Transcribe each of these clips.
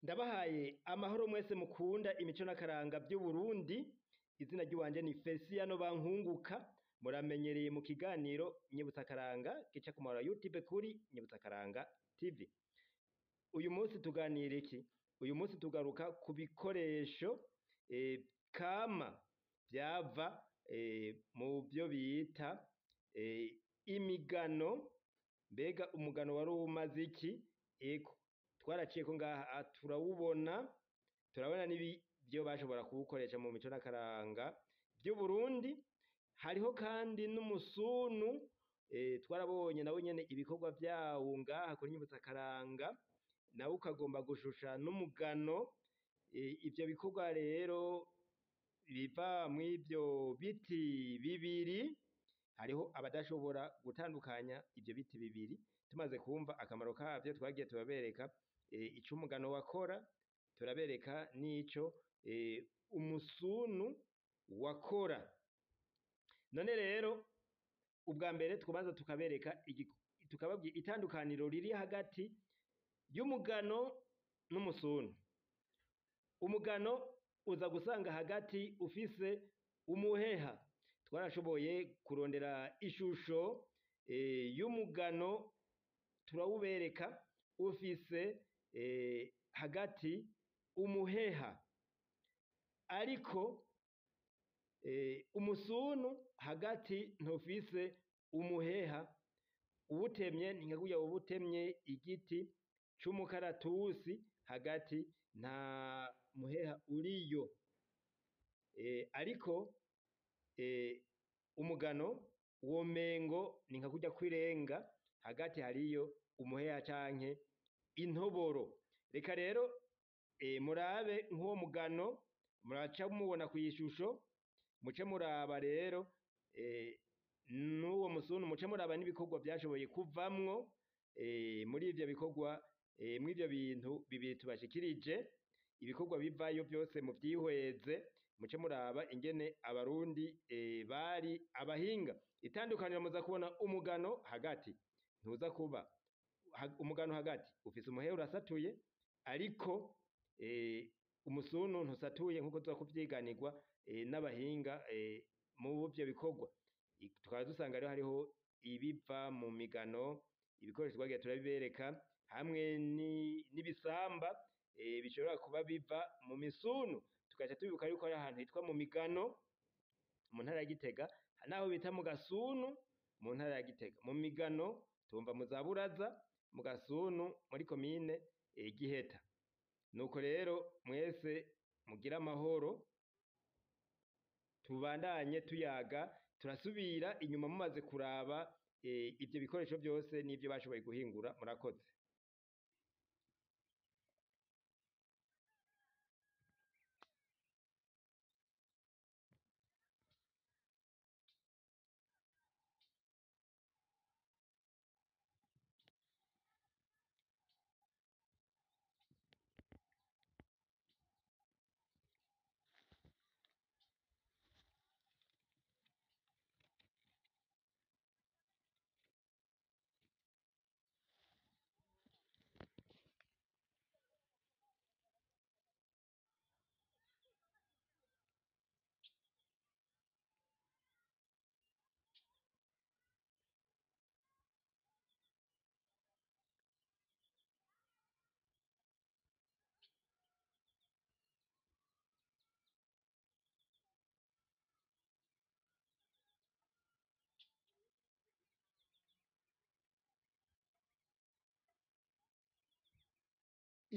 Ndabahaye amahoro mwese mukunda imico n'akaranga vy'Uburundi, izina ry'iwanje ni Feliciano Bankunguka, muramenyereye mu kiganiro Nyibutsakaranga gica ku mahora YouTube kuri Nyibutsakaranga TV. Uyu munsi tuganira iki? Uyu munsi tugaruka ku bikoresho kama vyava mu vyo bita imigano. Mbega umugano wari umaze iki? Ego, twaraciyeko ngaha turawubona, turabona n'ibyo bashobora kuwukoresha mu mico n'akaranga vy'Uburundi. Hariho kandi n'umusunu, twarabonye nawe nyene ibikorwa vyawo ngaha kuri Nyibutsakaranga, nawe ukagomba gushusha n'umugano. Ivyo bikorwa rero biva mw'ivyo biti bibiri, hariho abadashobora gutandukanya ivyo biti bibiri. Tumaze kumva akamaro kavyo, twagiye turabereka ico umugano wakora, turabereka n'ico umusunu wakora. None rero ubwa mbere twobanza tukabereka, tukababwira itandukaniro riri hagati y'umugano n'umusunu. Umugano uza gusanga hagati ufise umuheha. Twarashoboye kurondera ishusho y'umugano turawubereka, ufise hagati umuheha, ariko umusunu hagati ntufise umuheha. Uwutemye ni nka kurya woba utemye igiti c'umukaratusi, hagati nta muheha uriyo. Ariko umugano womengo ni nka kurya kw'irenga, hagati hariyo umuheha canke intoboro. Reka rero murabe nk'uwo mugano, muraca mubona kw'ishusho, muce muraba rero n'uwo musunu, muce muraba n'ibikorwa vyashoboye kuvamwo muri ivyo bikorwa, mw'ivyo bintu bibiri tubashikirije. Ibikorwa bivayo vyose muvyihweze, muce muraba ingene abarundi bari abahinga. Itandukaniro muza kubona umugano hagati ntuza kuba umugano hagati ufise umuheha urasatuye, ariko umusunu ntusatuye nkuko tuza kuvyiganirwa n'abahinga mu vyo bikorwa. Tukaba dusanga rero hariho ibiva mu migano, ibikoresho twagiye turabibereka, hamwe n'ibisamba bishobora kuba biva mu misunu. Tugaca tubibuka yuko hari ahantu hitwa mu migano mu ntara ya Gitega, naho bita mu Gasunu mu ntara ya Gitega. Mu migano tumva mu za Buraza, mu Gasunu muri komine Giheta. Nuko rero mwese mugire amahoro, tubandanye tuyaga, turasubira inyuma mumaze kuraba ivyo bikoresho vyose n'ivyo bashoboye guhingura. Murakoze.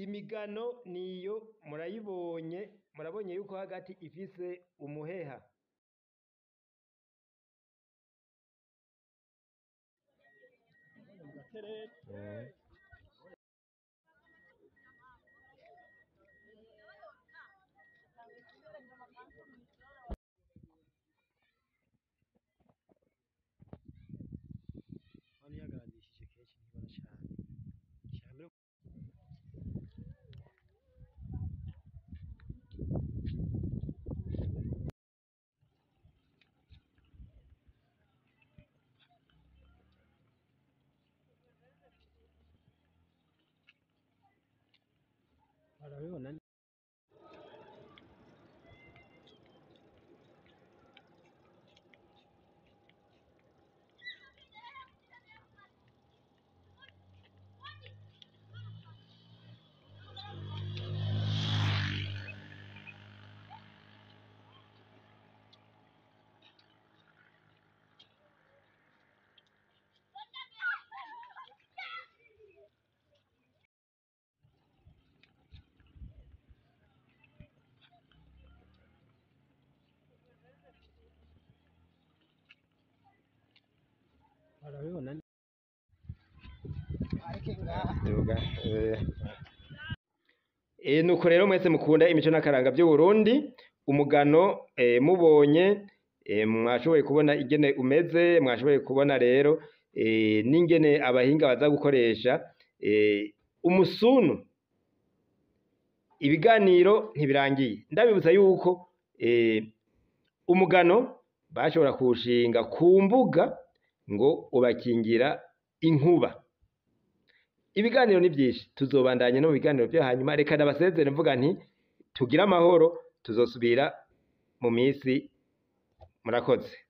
Imigano niyo murayibonye, murabonye yuko hagati ifise umuheha. Hano yagarandishije kenshi ntibona cane. Shaka mbere. Barabibona. Barabibona. Duga, nuko rero mwese mukunda imico n'akaranga by'Uburundi, umugano mubonye, mwashoboye kubona ingene umeze, mwashoboye kubona rero n'ingene abahinga baza gukoresha umusunu. Ibiganiro ntibirangiye, ndabibutsa yuko umugano bashobora kuwushinga ku mbuga ngo ubakingira inkuba. Ibiganiro ni byinshi, tuzobandanya no mu biganiro byo hanyuma. Reka ndabasezere mvuga nti tugire amahoro, tuzosubira mu minsi. Murakoze.